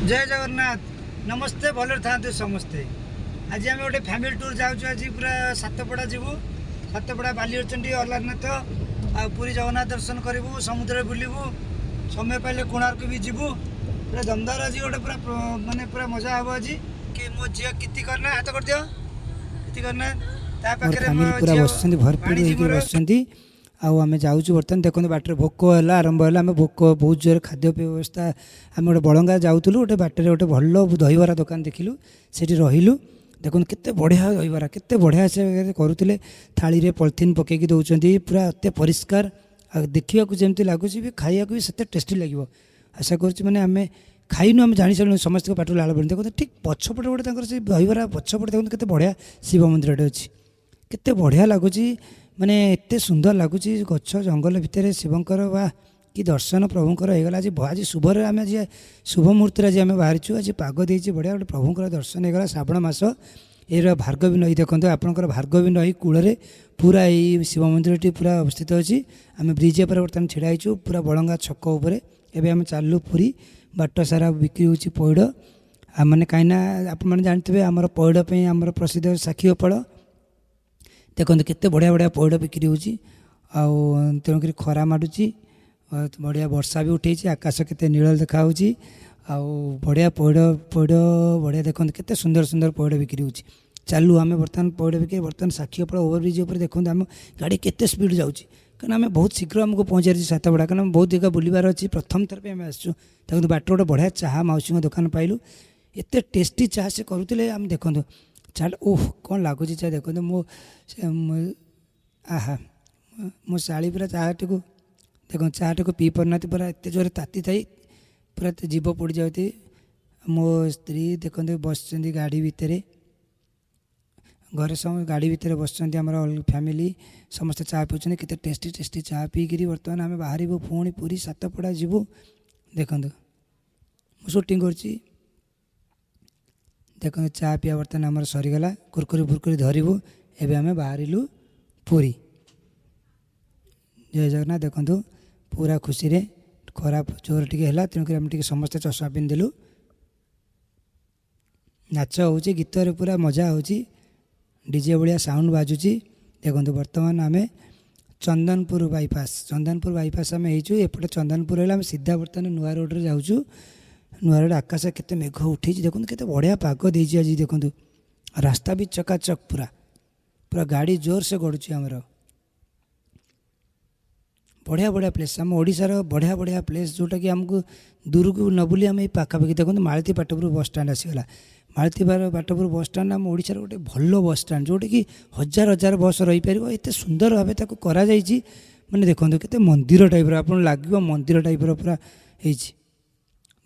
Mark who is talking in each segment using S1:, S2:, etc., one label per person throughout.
S1: ଜୟ ଜଗନ୍ନାଥ, ନମସ୍ତେ। ଭଲରେ ଥାଆନ୍ତୁ ସମସ୍ତେ। ଆଜି ଆମେ ଗୋଟେ ଫ୍ୟାମିଲି ଟୁର୍ ଯାଉଛୁ। ଆଜି ପୁରା ସାତପଡ଼ା ଯିବୁ, ସାତପଡ଼ା, ବାଲିଅରଚଣ୍ଡୀ, ଅଲାରନାଥ ଆଉ ପୁରୀ ଜଗନ୍ନାଥ ଦର୍ଶନ କରିବୁ, ସମୁଦ୍ରରେ ବୁଲିବୁ, ସମୟ ପାଇଲେ କୋଣାର୍କ ବି ଯିବୁ। ପୁରା ଦମଦାର ଆଜି ଗୋଟେ ପୁରା ମାନେ ପୁରା ମଜା ହେବ ଆଜି। କି ମୋ ଝିଅ କୀର୍ତ୍ତି କରନା, ହାତ କରିଦିଅ କୀର୍ତ୍ତି କରନା। ତା
S2: ମୋର
S1: ପାଖରେ ମୋ
S2: ଫ୍ୟାମିଲି ପୁରା
S1: ଝିଅ
S2: ବସିଛନ୍ତି, ଭରପୁର
S1: ଭାଣିଜୀ
S2: ହେଇକି
S1: ମୋର।
S2: ବସିଛନ୍ତି ଆଉ ଆମେ ଯାଉଛୁ ବର୍ତ୍ତମାନ। ଦେଖନ୍ତୁ, ବାଟରେ ଭୋକ ହେଲା, ଆରମ୍ଭ ହେଲା। ଆମେ ଭୋକ ବହୁତ ଜୋରେ, ଖାଦ୍ୟ ବ୍ୟବସ୍ଥା। ଆମେ ଗୋଟେ ବଳଙ୍ଗା ଯାଉଥିଲୁ, ଗୋଟେ ବାଟରେ ଗୋଟେ ଭଲ ଦହିବରା ଦୋକାନ ଦେଖିଲୁ, ସେଠି ରହିଲୁ। ଦେଖନ୍ତୁ, କେତେ ବଢ଼ିଆ ଦହିବରା, କେତେ ବଢ଼ିଆ ସେ କରୁଥିଲେ। ଥାଳିରେ ପଲିଥିନ୍ ପକେଇକି ଦେଉଛନ୍ତି, ପୁରା ଏତେ ପରିଷ୍କାର ଆଉ ଦେଖିବାକୁ ଯେମିତି ଲାଗୁଛି ବି, ଖାଇବାକୁ ବି ସେତେ ଟେଷ୍ଟି ଲାଗିବ ଆଶା କରୁଛି। ମାନେ ଆମେ ଖାଇନୁ, ଆମେ ଜାଣିସାରିଲୁଣି, ସମସ୍ତଙ୍କ ପାଟିରୁ ଲାଳ ପଡୁନି। ଦେଖନ୍ତୁ, ଠିକ୍ ପଛପଟେ ଗୋଟେ ତାଙ୍କର ସେ ଦହିବରା ପଛପଟେ ଦେଖନ୍ତୁ, କେତେ ବଢ଼ିଆ ଶିବ ମନ୍ଦିରଟେ ଅଛି। କେତେ ବଢ଼ିଆ ଲାଗୁଛି, ମାନେ ଏତେ ସୁନ୍ଦର ଲାଗୁଛି ଗଛ ଜଙ୍ଗଲ ଭିତରେ ଶିବଙ୍କର। ବା କି ଦର୍ଶନ ପ୍ରଭୁଙ୍କର ହେଇଗଲା ଆଜି। ଆଜି ଶୁଭରେ ଆମେ ଆଜି ଶୁଭ ମୁହୂର୍ତ୍ତରେ ଆଜି ଆମେ ବାହାରିଛୁ। ଆଜି ପାଗ ଦେଇଛି ବଢ଼ିଆ, ଗୋଟେ ପ୍ରଭୁଙ୍କର ଦର୍ଶନ ହେଇଗଲା। ଶ୍ରାବଣ ମାସ ଏର ଭାର୍ଗବୀ ନଈ ଦେଖନ୍ତୁ ଆପଣଙ୍କର, ଭାର୍ଗବୀ ନଈ କୂଳରେ ପୁରା ଏଇ ଶିବ ମନ୍ଦିରଟି ପୁରା ଅବସ୍ଥିତ ଅଛି। ଆମେ ବ୍ରିଜ୍ ଉପରେ ବର୍ତ୍ତମାନ ଛିଡ଼ା ହେଇଛୁ, ପୁରା ବଳଙ୍ଗା ଛକ ଉପରେ। ଏବେ ଆମେ ଚାଲିଲୁ ପୁରୀ। ବାଟ ସାରା ବିକ୍ରି ହେଉଛି ପଇଡ଼। ଆଉ ମାନେ କାହିଁକିନା ଆପଣମାନେ ଜାଣିଥିବେ, ଆମର ପଇଡ଼ ପାଇଁ ଆମର ପ୍ରସିଦ୍ଧ ସାକ୍ଷୀଗୋପାଳ। ଦେଖନ୍ତୁ, କେତେ ବଢ଼ିଆ ବଢ଼ିଆ ପଇଡ଼ ବିକ୍ରି ହେଉଛି। ଆଉ ତେଣୁକରି ଖରା ମାଡ଼ୁଛି, ବଢ଼ିଆ ବର୍ଷା ବି ଉଠେଇଛି, ଆକାଶ କେତେ ନୀଳ ଦେଖାହେଉଛି। ଆଉ ବଢ଼ିଆ ପଇଡ଼, ପଇଡ଼ ବଢ଼ିଆ। ଦେଖନ୍ତୁ, କେତେ ସୁନ୍ଦର ସୁନ୍ଦର ପଇଡ଼ ବିକ୍ରି ହେଉଛି। ଚାଲୁ ଆମେ ବର୍ତ୍ତମାନ ପଇଡ଼ ବିକ୍ରି। ବର୍ତ୍ତମାନ ସାକ୍ଷୀଗୋପାଳ ଓଭରବ୍ରିଜ୍ ଉପରେ ଦେଖନ୍ତୁ, ଆମ ଗାଡ଼ି କେତେ ସ୍ପିଡ଼ ଯାଉଛି, କାରଣ ଆମେ ବହୁତ ଶୀଘ୍ର ଆମକୁ ପହଞ୍ଚିବାର ଅଛି ସାତପଡ଼ା, କାରଣ ବହୁତ ଜାଗା ବୁଲିବାର ଅଛି। ପ୍ରଥମ ଥର ପାଇଁ ଆମେ ଆସିଛୁ। ଦେଖନ୍ତୁ, ବାଟରେ ଗୋଟେ ବଢ଼ିଆ ଚାହା ମାଉସୀଙ୍କ ଦୋକାନ ପାଇଲୁ। ଏତେ ଟେଷ୍ଟି ଚାହା ସେ କରୁଥିଲେ। ଆମେ ଦେଖନ୍ତୁ ଚାହା, ଓହ, କ'ଣ ଲାଗୁଛି ଚାହା। ଦେଖନ୍ତୁ, ମୋ ସେ ଆହା, ମୋ ଶାଳୀ ପୁରା ଚାହାଟିକୁ ଦେଖନ୍ତୁ, ଚାହାଟିକୁ ପିଇ ପାରୁନାହାନ୍ତି। ପୁରା ଏତେ ଜୋରେ ତାତି ଥାଇ ପୁରା ଏତେ ଜିଭ ପୋଡ଼ିଯାଉଛି। ମୋ ସ୍ତ୍ରୀ ଦେଖନ୍ତୁ, ବସିଛନ୍ତି ଗାଡ଼ି ଭିତରେ। ଘରେ ସବୁ ଗାଡ଼ି ଭିତରେ ବସିଛନ୍ତି। ଆମର ଫ୍ୟାମିଲି ସମସ୍ତେ ଚା ପିଉଛନ୍ତି। କେତେ ଟେଷ୍ଟି ଟେଷ୍ଟି ଚା ପିଇକିରି ବର୍ତ୍ତମାନ ଆମେ ବାହାରିବୁ, ପୁଣି ପୁରୀ ସାତପଡ଼ା ଯିବୁ। ଦେଖନ୍ତୁ, ମୁଁ ସୁଟିଂ କରୁଛି। ଦେଖନ୍ତୁ, ଚା ପିଆ ବର୍ତ୍ତମାନ ଆମର ସରିଗଲା। କୁରକୁରି ଫୁରକୁରି ଧରିବୁ। ଏବେ ଆମେ ବାହାରିଲୁ ପୁରୀ। ଜୟ ଜଗନ୍ନାଥ। ଦେଖନ୍ତୁ, ପୁରା ଖୁସିରେ। ଖରା ଜୋର ଟିକେ ହେଲା, ତେଣୁକରି ଆମେ ଟିକେ ସମସ୍ତେ ଚଷମା ପିନ୍ଧିଦେଲୁ। ନାଚ ହେଉଛି, ଗୀତରେ ପୁରା ମଜା ହେଉଛି, ଡିଜେ ଭଳିଆ ସାଉଣ୍ଡ ବାଜୁଛି। ଦେଖନ୍ତୁ, ବର୍ତ୍ତମାନ ଆମେ ଚନ୍ଦନପୁର ବାଇପାସ୍, ଚନ୍ଦନପୁର ବାଇପାସ୍ ଆମେ ହେଇଛୁ। ଏପଟେ ଚନ୍ଦନପୁର ହେଲା, ଆମେ ସିଧା ବର୍ତ୍ତମାନ ନୂଆ ରୋଡ଼ରେ ଯାଉଛୁ। ନୂଆ ରୋଡ଼, ଆକାଶ କେତେ ମେଘ ଉଠେଇଛି ଦେଖନ୍ତୁ। କେତେ ବଢ଼ିଆ ପାଗ ଦେଇଛି ଆଜି। ଦେଖନ୍ତୁ, ରାସ୍ତା ବି ଚକାଚକ ପୁରା, ପୁରା ଗାଡ଼ି ଜୋରସେ ଗଡ଼ୁଛି ଆମର। ବଢ଼ିଆ ବଢ଼ିଆ ପ୍ଲେସ୍, ଆମ ଓଡ଼ିଶାର ବଢ଼ିଆ ବଢ଼ିଆ ପ୍ଲେସ୍, ଯେଉଁଟାକି ଆମକୁ ଦୂରକୁ ନ ବୁଲି ଆମେ ଏଇ ପାଖାପାଖି। ଦେଖନ୍ତୁ, ମାଳତୀ ପାଟପୁର ବସ୍ ଷ୍ଟାଣ୍ଡ ଆସିଗଲା। ମାଳତୀ ପାଟପୁର ବସ୍ ଷ୍ଟାଣ୍ଡ ଆମ ଓଡ଼ିଶାର ଗୋଟେ ଭଲ ବସ୍ ଷ୍ଟାଣ୍ଡ, ଯେଉଁଟାକି ହଜାର ହଜାର ବସ୍ ରହିପାରିବ। ଏତେ ସୁନ୍ଦର ଭାବେ ତାକୁ କରାଯାଇଛି। ମାନେ ଦେଖନ୍ତୁ, କେତେ ମନ୍ଦିର ଟାଇପ୍ର ଆପଣ ଲାଗିବ, ମନ୍ଦିର ଟାଇପ୍ର ପୁରା ହେଇଛି।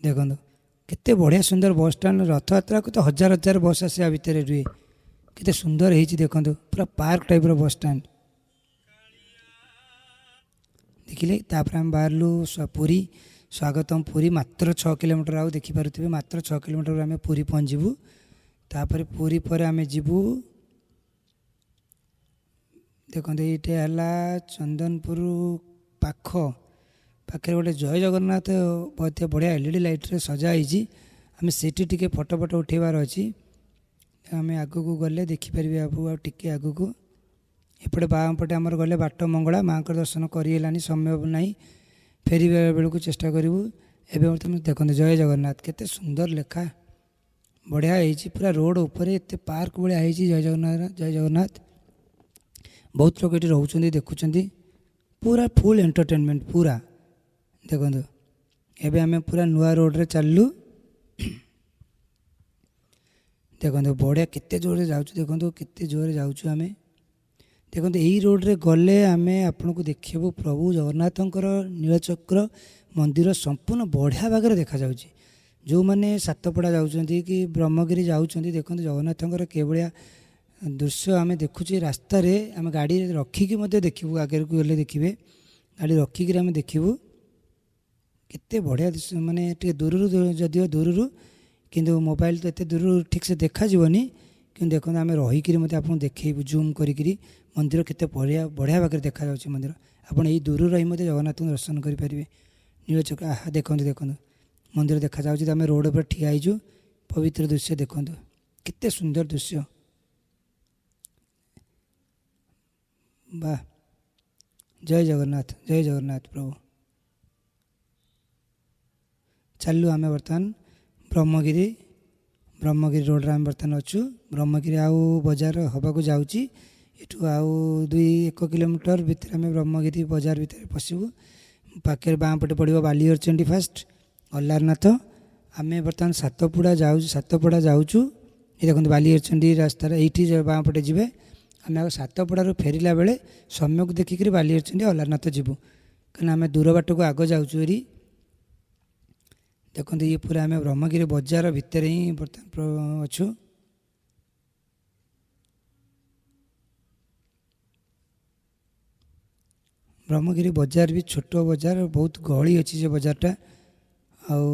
S2: ଦେଖନ୍ତୁ, କେତେ ବଢ଼ିଆ ସୁନ୍ଦର ବସ୍ ଷ୍ଟାଣ୍ଡ। ରଥଯାତ୍ରାକୁ ତ ହଜାର ହଜାର ବସ୍ ଆସିବା ଭିତରେ ରୁହେ। କେତେ ସୁନ୍ଦର ହେଇଛି ଦେଖନ୍ତୁ, ପୁରା ପାର୍କ ଟାଇପ୍ର ବସ୍ ଷ୍ଟାଣ୍ଡ ଦେଖିଲେ। ତାପରେ ଆମେ ବାହାରିଲୁ ପୁରୀ। ସ୍ୱାଗତମ ପୁରୀ। ମାତ୍ର 6 କିଲୋମିଟର ଆଉ, ଦେଖିପାରୁଥିବେ, ମାତ୍ର 6 କିଲୋମିଟର ଆମେ ପୁରୀ ପହଞ୍ଚିବୁ। ତାପରେ ପୁରୀ ପରେ ଆମେ ଯିବୁ। ଦେଖନ୍ତୁ, ଏଇଟା ହେଲା ଚନ୍ଦନପୁର ପାଖରେ ଗୋଟେ ଜୟ ଜଗନ୍ନାଥ ବହୁତ ବଢ଼ିଆ ଏଲ୍ଇଡି ଲାଇଟ୍ରେ ସଜା ହେଇଛି। ଆମେ ସେଇଠି ଟିକେ ଫଟୋ ଫଟୋ ଉଠେଇବାର ଅଛି। ଆମେ ଆଗକୁ ଗଲେ ଦେଖିପାରିବେ ଆଗକୁ, ଆଉ ଟିକେ ଆଗକୁ। ଏପଟେ ବାଁ ପଟେ ଆମର ଗଲେ ବାଟ ମଙ୍ଗଳା ମାଆଙ୍କର ଦର୍ଶନ କରିହେଲାନି, ସମୟ ନାହିଁ। ଫେରିବା ବେଳକୁ ଚେଷ୍ଟା କରିବୁ। ଏବେ ବର୍ତ୍ତମାନ ଦେଖନ୍ତୁ, ଜୟ ଜଗନ୍ନାଥ, କେତେ ସୁନ୍ଦର ଲେଖା, ବଢ଼ିଆ ହେଇଛି। ପୁରା ରୋଡ଼ ଉପରେ ଏତେ ପାର୍କ ଭଳିଆ ହେଇଛି। ଜୟ ଜଗନ୍ନାଥ, ଜୟ ଜଗନ୍ନାଥ। ବହୁତ ଲୋକ ଏଠି ରହୁଛନ୍ତି, ଦେଖୁଛନ୍ତି, ପୁରା ଫୁଲ୍ ଏଣ୍ଟରଟେନମେଣ୍ଟ ପୁରା। ଦେଖନ୍ତୁ, ଏବେ ଆମେ ପୁରା ନୂଆ ରୋଡ଼ରେ ଚାଲିଲୁ। ଦେଖନ୍ତୁ, ବଢ଼ିଆ କେତେ ଜୋରରେ ଯାଉଛୁ। ଦେଖନ୍ତୁ, କେତେ ଜୋରରେ ଯାଉଛୁ ଆମେ। ଦେଖନ୍ତୁ, ଏଇ ରୋଡ଼ରେ ଗଲେ ଆମେ ଆପଣଙ୍କୁ ଦେଖିବୁ ପ୍ରଭୁ ଜଗନ୍ନାଥଙ୍କର ନୀଳଚକ୍ର ମନ୍ଦିର ସମ୍ପୂର୍ଣ୍ଣ ବଢ଼ିଆ ଭାଗରେ ଦେଖାଯାଉଛି। ଯେଉଁମାନେ ସାତପଡ଼ା ଯାଉଛନ୍ତି କି ବ୍ରହ୍ମଗିରି ଯାଉଛନ୍ତି, ଦେଖନ୍ତୁ ଜଗନ୍ନାଥଙ୍କର କିଭଳିଆ ଦୃଶ୍ୟ ଆମେ ଦେଖୁଛେ ରାସ୍ତାରେ। ଆମେ ଗାଡ଼ି ରଖିକି ମଧ୍ୟ ଦେଖିବୁ। ଆଗକୁ ଗଲେ ଦେଖିବେ, ଗାଡ଼ି ରଖିକିରି ଆମେ ଦେଖିବୁ କେତେ ବଢ଼ିଆ ଦୃଶ୍ୟ। ମାନେ ଟିକେ ଦୂରରୁ, ଯଦିଓ ଦୂରରୁ, କିନ୍ତୁ ମୋବାଇଲ ତ ଏତେ ଦୂରରୁ ଠିକ୍ସେ ଦେଖାଯିବନି। କିନ୍ତୁ ଦେଖନ୍ତୁ, ଆମେ ରହିକିରି ମଧ୍ୟ ଆପଣଙ୍କୁ ଦେଖେଇବୁ ଜୁମ୍ କରିକିରି ମନ୍ଦିର କେତେ ବଢ଼ିଆ ବଢ଼ିଆ ଭାବରେ ଦେଖାଯାଉଛି ମନ୍ଦିର। ଆପଣ ଏଇ ଦୂରରୁ ରହି ମଧ୍ୟ ଜଗନ୍ନାଥଙ୍କୁ ଦର୍ଶନ କରିପାରିବେ। ନୀଳଚକ୍ର, ଆହା, ଦେଖନ୍ତୁ, ଦେଖନ୍ତୁ। ମନ୍ଦିର ଦେଖାଯାଉଛି। ତ ଆମେ ରୋଡ଼ ଉପରେ ଠିଆ ହେଇଛୁ। ପବିତ୍ର ଦୃଶ୍ୟ ଦେଖନ୍ତୁ, କେତେ ସୁନ୍ଦର ଦୃଶ୍ୟ। ବାह, ଜୟ ଜଗନ୍ନାଥ, ଜୟ ଜଗନ୍ନାଥ ପ୍ରଭୁ। ଚାଲିଲୁ ଆମେ ବର୍ତ୍ତମାନ ବ୍ରହ୍ମଗିରି। ବ୍ରହ୍ମଗିରି ରୋଡ଼ରେ ଆମେ ବର୍ତ୍ତମାନ ଅଛୁ। ବ୍ରହ୍ମଗିରି ଆଉ ବଜାର ହେବାକୁ ଯାଉଛି। ଏଠୁ ଆଉ 2-1 କିଲୋମିଟର ଭିତରେ ଆମେ ବ୍ରହ୍ମଗିରି ବଜାର ଭିତରେ ପଶିବୁ। ପାଖରେ ବାଁ ପଟେ ପଡ଼ିବ ବାଲିହରଚଣ୍ଡୀ ଫାଷ୍ଟ, ଅଲାରନାଥ। ଆମେ ବର୍ତ୍ତମାନ ସାତପଡ଼ା ଯାଉଛୁ, ସାତପଡ଼ା ଯାଉଛୁ। ଏ ଦେଖନ୍ତୁ ବାଲିହରଚଣ୍ଡୀ ରାସ୍ତାରେ ଏଇଠି ବାଁ ପଟେ ଯିବେ। ଆମେ ଆଉ ସାତପଡ଼ାରୁ ଫେରିଲା ବେଳେ ସମୟକୁ ଦେଖିକିରି ବାଲିହରଚଣ୍ଡୀ ଅଲାରନାଥ ଯିବୁ, କାହିଁକିନା ଆମେ ଦୂର ବାଟକୁ ଆଗ ଯାଉଛୁ ଏରି। ଦେଖନ୍ତୁ ଇଏ ପୁରା ଆମେ ବ୍ରହ୍ମଗିରି ବଜାର ଭିତରେ ହିଁ ବର୍ତ୍ତମାନ ଅଛୁ। ବ୍ରହ୍ମଗିରି ବଜାର ବି ଛୋଟ ବଜାର, ବହୁତ ଗହଳି ଅଛି ସେ ବଜାରଟା। ଆଉ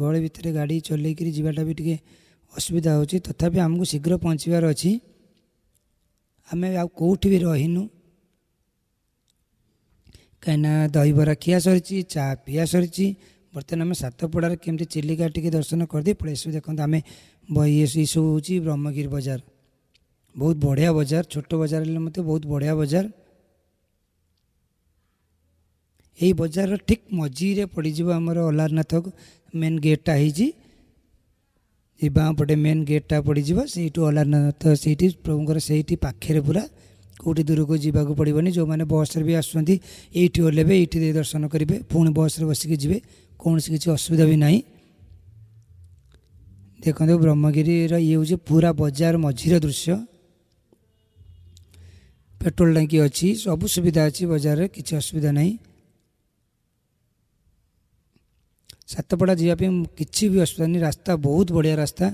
S2: ଗହଳି ଭିତରେ ଗାଡ଼ି ଚଲେଇକିରି ଯିବାଟା ବି ଟିକେ ଅସୁବିଧା ହେଉଛି। ତଥାପି ଆମକୁ ଶୀଘ୍ର ପହଞ୍ଚିବାର ଅଛି। ଆମେ ଆଉ କେଉଁଠି ବି ରହିନୁ, କାହିଁକିନା ଦହିବରା ଖିଆ ସରିଛି, ଚା ପିଆ ସରିଛି। ବର୍ତ୍ତମାନ ଆମେ ସାତପଡ଼ାରେ କେମିତି ଚିଲିକା ଟିକେ ଦର୍ଶନ କରିଦେଇ ପଳେଇ ଆସିବୁ। ଦେଖନ୍ତୁ ଆମେ ଏସବୁ ହେଉଛି ବ୍ରହ୍ମଗିରି ବଜାର। ବହୁତ ବଢ଼ିଆ ବଜାର, ଛୋଟ ବଜାର ହେଲେ ମଧ୍ୟ ବହୁତ ବଢ଼ିଆ ବଜାର। ଏଇ ବଜାରର ଠିକ୍ ମଝିରେ ପଡ଼ିଯିବ ଆମର ଅଲାରନାଥ ମେନ୍ ଗେଟ୍ଟା ହେଇଛି। ଏଇ ବାଁ ପଟେ ମେନ୍ ଗେଟ୍ଟା ପଡ଼ିଯିବ, ସେଇଠୁ ଅଲାରନାଥ ସେଇଠି ପ୍ରଭୁଙ୍କର ସେଇଠି ପାଖରେ ପୁରା, କେଉଁଠି ଦୂରକୁ ଯିବାକୁ ପଡ଼ିବନି। ଯେଉଁମାନେ ବସ୍ରେ ବି ଆସୁଛନ୍ତି ଏଇଠି ଓହ୍ଲେଇବେ, ଏଇଠି ଦର୍ଶନ କରିବେ, ପୁଣି ବସ୍ରେ ବସିକି ଯିବେ, କୌଣସି କିଛି ଅସୁବିଧା ବି ନାହିଁ। ଦେଖନ୍ତୁ ବ୍ରହ୍ମଗିରିର ଇଏ ହେଉଛି ପୁରା ବଜାର ମଝିର ଦୃଶ୍ୟ। ପେଟ୍ରୋଲ ଟାଙ୍କି ଅଛି, ସବୁ ସୁବିଧା ଅଛି ବଜାରରେ, କିଛି ଅସୁବିଧା ନାହିଁ। ସାତପଡ଼ା ଯିବା ପାଇଁ କିଛି ବି ଅସୁବିଧା ନାହିଁ, ରାସ୍ତା ବହୁତ ବଢ଼ିଆ ରାସ୍ତା।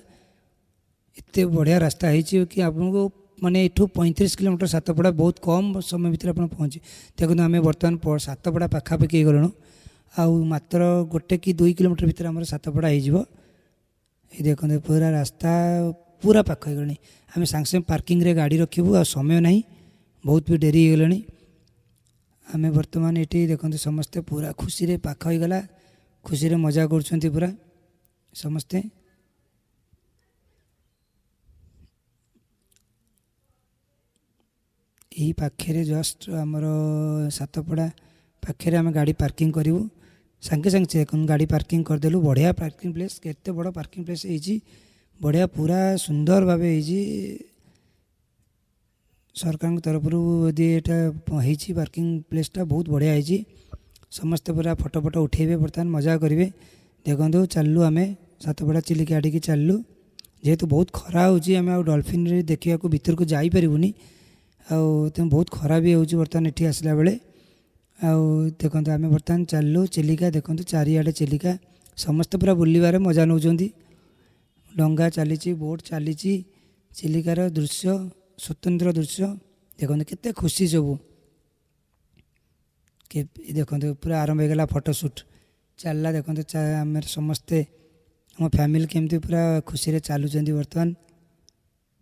S2: ଏତେ ବଢ଼ିଆ ରାସ୍ତା ହେଇଛି କି ଆପଣଙ୍କୁ ମାନେ ଏଠୁ 35 କିଲୋମିଟର ସାତପଡ଼ା ବହୁତ କମ୍ ସମୟ ଭିତରେ ଆପଣ ପହଞ୍ଚିବେ। ଦେଖନ୍ତୁ ଆମେ ବର୍ତ୍ତମାନ ସାତପଡ଼ା ପାଖାପାଖି ହେଇଗଲୁଣୁ, ଆଉ ମାତ୍ର 1 କି 2 କିଲୋମିଟର ଭିତରେ ଆମର ସାତପଡ଼ା ହେଇଯିବ। ଏଇ ଦେଖନ୍ତୁ ପୁରା ରାସ୍ତା ପୁରା ପାଖ ହେଇଗଲାଣି। ଆମେ ସାଙ୍ଗେ ସାଙ୍ଗେ ପାର୍କିଂରେ ଗାଡ଼ି ରଖିବୁ, ଆଉ ସମୟ ନାହିଁ, ବହୁତ ବି ଡେରି ହେଇଗଲାଣି। ଆମେ ବର୍ତ୍ତମାନ ଏଠି ଦେଖନ୍ତୁ ସମସ୍ତେ ପୁରା ଖୁସିରେ ପାଖ ହେଇଗଲା, ଖୁସିରେ ମଜା କରୁଛନ୍ତି ପୁରା ସମସ୍ତେ। ଏଇ ପାଖରେ ଜଷ୍ଟ ଆମର ସାତପଡ଼ା ପାଖରେ ଆମେ ଗାଡ଼ି ପାର୍କିଂ କରିବୁ। ସାଙ୍ଗେ ସାଙ୍ଗେ ଦେଖନ୍ତୁ ଗାଡ଼ି ପାର୍କିଂ କରିଦେଲୁ। ବଢ଼ିଆ ପାର୍କିଂ ପ୍ଲେସ୍, କେତେ ବଡ଼ ପାର୍କିଂ ପ୍ଲେସ୍ ହେଇଛି, ବଢ଼ିଆ ପୁରା ସୁନ୍ଦର ଭାବେ ହେଇଛି। ସରକାରଙ୍କ ତରଫରୁ ଯଦି ଏଇଟା ହେଇଛି ପାର୍କିଂ ପ୍ଲେସ୍ଟା ବହୁତ ବଢ଼ିଆ ହେଇଛି। ସମସ୍ତେ ପୁରା ଫଟୋ ଫଟୋ ଉଠେଇବେ, ବର୍ତ୍ତମାନ ମଜା କରିବେ। ଦେଖନ୍ତୁ ଚାଲିଲୁ ଆମେ ସାତପଡ଼ା ଚିଲିକା ଆଡ଼ିକି ଚାଲିଲୁ। ଯେହେତୁ ବହୁତ ଖରା ହେଉଛି, ଆମେ ଆଉ ଡଲଫିନ୍ରେ ଦେଖିବାକୁ ଭିତରକୁ ଯାଇପାରିବୁନି, ଆଉ ତେଣୁ ବହୁତ ଖରା ବି ହେଉଛି ବର୍ତ୍ତମାନ ଏଠି ଆସିଲା ବେଳେ। ଆଉ ଦେଖନ୍ତୁ ଆମେ ବର୍ତ୍ତମାନ ଚାଲିଲୁ ଚିଲିକା। ଦେଖନ୍ତୁ ଚାରିଆଡ଼େ ଚିଲିକା, ସମସ୍ତେ ପୁରା ବୁଲିବାରେ ମଜା ନେଉଛନ୍ତି। ଡଙ୍ଗା ଚାଲିଛି, ବୋଟ୍ ଚାଲିଛି। ଚିଲିକାର ଦୃଶ୍ୟ ସ୍ୱତନ୍ତ୍ର ଦୃଶ୍ୟ। ଦେଖନ୍ତୁ କେତେ ଖୁସି ସବୁ। ଦେଖନ୍ତୁ ପୁରା ଆରମ୍ଭ ହେଇଗଲା ଫଟୋ ସୁଟ୍ ଚାଲିଲା। ଦେଖନ୍ତୁ ଆମେ ସମସ୍ତେ ଆମ ଫ୍ୟାମିଲି କେମିତି ପୁରା ଖୁସିରେ ଚାଲୁଛନ୍ତି। ବର୍ତ୍ତମାନ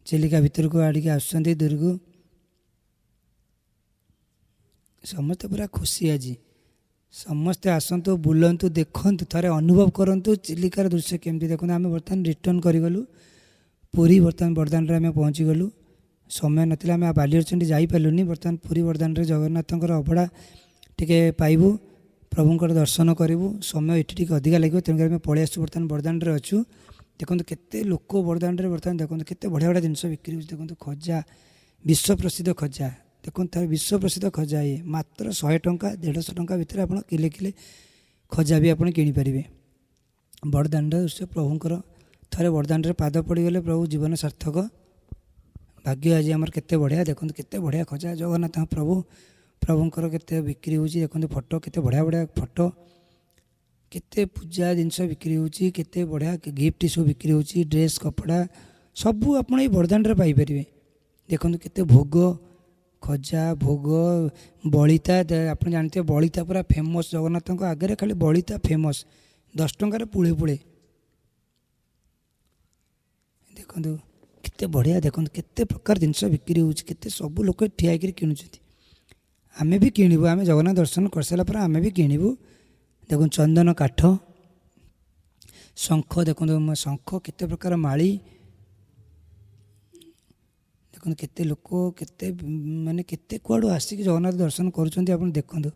S2: ଚିଲିକା ଭିତରକୁ ଆଡ଼ିକି ଆସୁଛନ୍ତି ଦୂରକୁ, ସମସ୍ତେ ପୁରା ଖୁସି ଆଜି। ସମସ୍ତେ ଆସନ୍ତୁ, ବୁଲନ୍ତୁ, ଦେଖନ୍ତୁ, ଥରେ ଅନୁଭବ କରନ୍ତୁ ଚିଲିକାର ଦୃଶ୍ୟ କେମିତି। ଦେଖନ୍ତୁ ଆମେ ବର୍ତ୍ତମାନ ରିଟର୍ଣ୍ଣ କରିଗଲୁ ପୁରୀ। ବର୍ତ୍ତମାନ ବଡ଼ଦାଣ୍ଡରେ ଆମେ ପହଞ୍ଚିଗଲୁ। ସମୟ ନଥିଲା, ଆମେ ଆଉ ବାଲିହରଚଣ୍ଡୀ ଯାଇପାରିଲୁନି। ବର୍ତ୍ତମାନ ପୁରୀ ବଡ଼ଦାଣ୍ଡରେ ଜଗନ୍ନାଥଙ୍କର ଅବଢ଼ା ଟିକେ ପାଇବୁ, ପ୍ରଭୁଙ୍କର ଦର୍ଶନ କରିବୁ। ସମୟ ଏଠି ଟିକେ ଅଧିକା ଲାଗିବ, ତେଣୁକରି ଆମେ ପଳେଇ ଆସିଛୁ। ବର୍ତ୍ତମାନ ବଡ଼ଦାଣ୍ଡରେ ଅଛୁ। ଦେଖନ୍ତୁ କେତେ ଲୋକ ବଡ଼ଦାଣ୍ଡରେ। ବର୍ତ୍ତମାନ ଦେଖନ୍ତୁ କେତେ ବଢ଼ିଆ ବଢ଼ିଆ ଜିନିଷ ବିକ୍ରି ହେଉଛି। ଦେଖନ୍ତୁ ଖଜା, ବିଶ୍ୱ ପ୍ରସିଦ୍ଧ ଖଜା। ଦେଖନ୍ତୁ ଥରେ ବିଶ୍ୱ ପ୍ରସିଦ୍ଧ ଖଜା ଇଏ, ମାତ୍ର 100 ଟଙ୍କା 150 ଟଙ୍କା ଭିତରେ ଆପଣ କିଲେ କିଲେ ଖଜା ବି ଆପଣ କିଣିପାରିବେ। ବଡ଼ଦାଣ୍ଡ ଦୃଶ୍ୟ ପ୍ରଭୁଙ୍କର, ଥରେ ବଡ଼ଦାଣ୍ଡରେ ପାଦ ପଡ଼ିଗଲେ ପ୍ରଭୁ ଜୀବନ ସାର୍ଥକ। ଭାଗ୍ୟ ଆଜି ଆମର କେତେ ବଢ଼ିଆ। ଦେଖନ୍ତୁ କେତେ ବଢ଼ିଆ ଖଜା, ଜଗନ୍ନାଥ ପ୍ରଭୁଙ୍କର କେତେ ବିକ୍ରି ହେଉଛି। ଦେଖନ୍ତୁ ଫଟୋ, କେତେ ବଢ଼ିଆ ବଢ଼ିଆ ଫଟୋ, କେତେ ପୂଜା ଜିନିଷ ବିକ୍ରି ହେଉଛି, କେତେ ବଢ଼ିଆ ଗିଫ୍ଟ ସବୁ ବିକ୍ରି ହେଉଛି, ଡ୍ରେସ୍ କପଡ଼ା ସବୁ ଆପଣ ଏଇ ବଡ଼ଦାଣ୍ଡରେ ପାଇପାରିବେ। ଦେଖନ୍ତୁ କେତେ ଭୋଗ, ଖଜା ଭୋଗ, ବଳିତା। ଆପଣ ଜାଣିଥିବେ ବଳିତା ପୁରା ଫେମସ୍, ଜଗନ୍ନାଥଙ୍କ ଆଗରେ ଖାଲି ବଳିତା ଫେମସ୍। 10 ଟଙ୍କାରେ ପୁଳେ ପୁଳେ। ଦେଖନ୍ତୁ କେତେ ବଢ଼ିଆ, ଦେଖନ୍ତୁ କେତେ ପ୍ରକାର ଜିନିଷ ବିକ୍ରି ହେଉଛି, କେତେ ସବୁ ଲୋକ ଠିଆ ହେଇକିରି କିଣୁଛନ୍ତି। ଆମେ ବି କିଣିବୁ, ଆମେ ଜଗନ୍ନାଥ ଦର୍ଶନ କରିସାରିଲା ପରେ ଆମେ ବି କିଣିବୁ। ଦେଖନ୍ତୁ ଚନ୍ଦନ କାଠ, ଶଙ୍ଖ ଦେଖନ୍ତୁ, ଶଙ୍ଖ, କେତେ ପ୍ରକାର ମାଳି ଦେଖନ୍ତୁ। କେତେ ଲୋକ, କେତେ ମାନେ କେତେ କୁଆଡ଼ୁ ଆସିକି ଜଗନ୍ନାଥ ଦର୍ଶନ କରୁଛନ୍ତି, ଆପଣ ଦେଖନ୍ତୁ।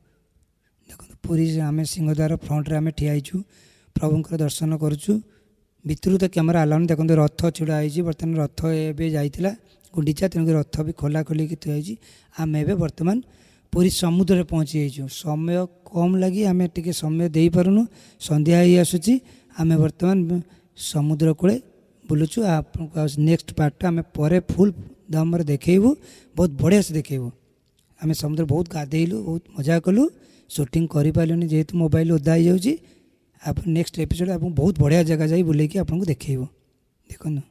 S2: ଦେଖନ୍ତୁ, ପୁରୀ ଆମେ ସିଂହଦ୍ୱାର ଫ୍ରଣ୍ଟରେ ଆମେ ଠିଆ ହେଇଛୁ, ପ୍ରଭୁଙ୍କର ଦର୍ଶନ କରୁଛୁ। ଭିତରୁ ତ କ୍ୟାମେରା ଆଲାଉ। ଦେଖନ୍ତୁ, ରଥ ଛିଡ଼ା ହେଇଛି ବର୍ତ୍ତମାନ। ରଥ ଏବେ ଯାଇଥିଲା ଗୁଣ୍ଡିଚା, ତେଣୁକରି ରଥ ବି ଖୋଲା ଖୋଲିକି ଥୁଆ ହେଇଛି। ଆମେ ଏବେ ବର୍ତ୍ତମାନ ପୁରୀ ସମୁଦ୍ରରେ ପହଞ୍ଚି ଯାଇଛୁ। ସମୟ କମ୍ ଲାଗି ଆମେ ଟିକେ ସମୟ ଦେଇପାରୁନୁ। ସନ୍ଧ୍ୟା ହେଇ ଆସୁଛି। ଆମେ ବର୍ତ୍ତମାନ ସମୁଦ୍ର କୂଳେ ବୁଲୁଛୁ। ଆପଣଙ୍କୁ ଆଉ ନେକ୍ସଟ ପାର୍ଟଟା ଆମେ ପରେ ଫୁଲ୍ ଦମରେ ଦେଖେଇବୁ, ବହୁତ ବଢ଼ିଆ ସେ ଦେଖେଇବୁ। ଆମେ ସମୁଦ୍ର ବହୁତ ଗାଧେଇଲୁ, ବହୁତ ମଜା କଲୁ। ସୁଟିଂ କରିପାରିଲୁନି, ଯେହେତୁ ମୋବାଇଲ ଓଦା ହେଇଯାଉଛି। ଆପଣ ନେକ୍ସଟ ଏପିସୋଡ଼ ଆପଣଙ୍କୁ ବହୁତ ବଢ଼ିଆ ଜାଗା ଯାଇ ବୁଲେଇକି ଆପଣଙ୍କୁ ଦେଖେଇବୁ। ଦେଖନ୍ତୁ।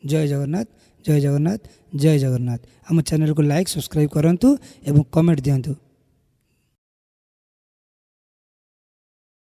S2: ଜୟ ଜଗନ୍ନାଥ, ଜୟ ଜଗନ୍ନାଥ, ଜୟ ଜଗନ୍ନାଥ। ଆମ ଚ୍ୟାନେଲକୁ ଲାଇକ୍, ସବସ୍କ୍ରାଇବ୍ କରନ୍ତୁ ଏବଂ କମେଣ୍ଟ ଦିଅନ୍ତୁ।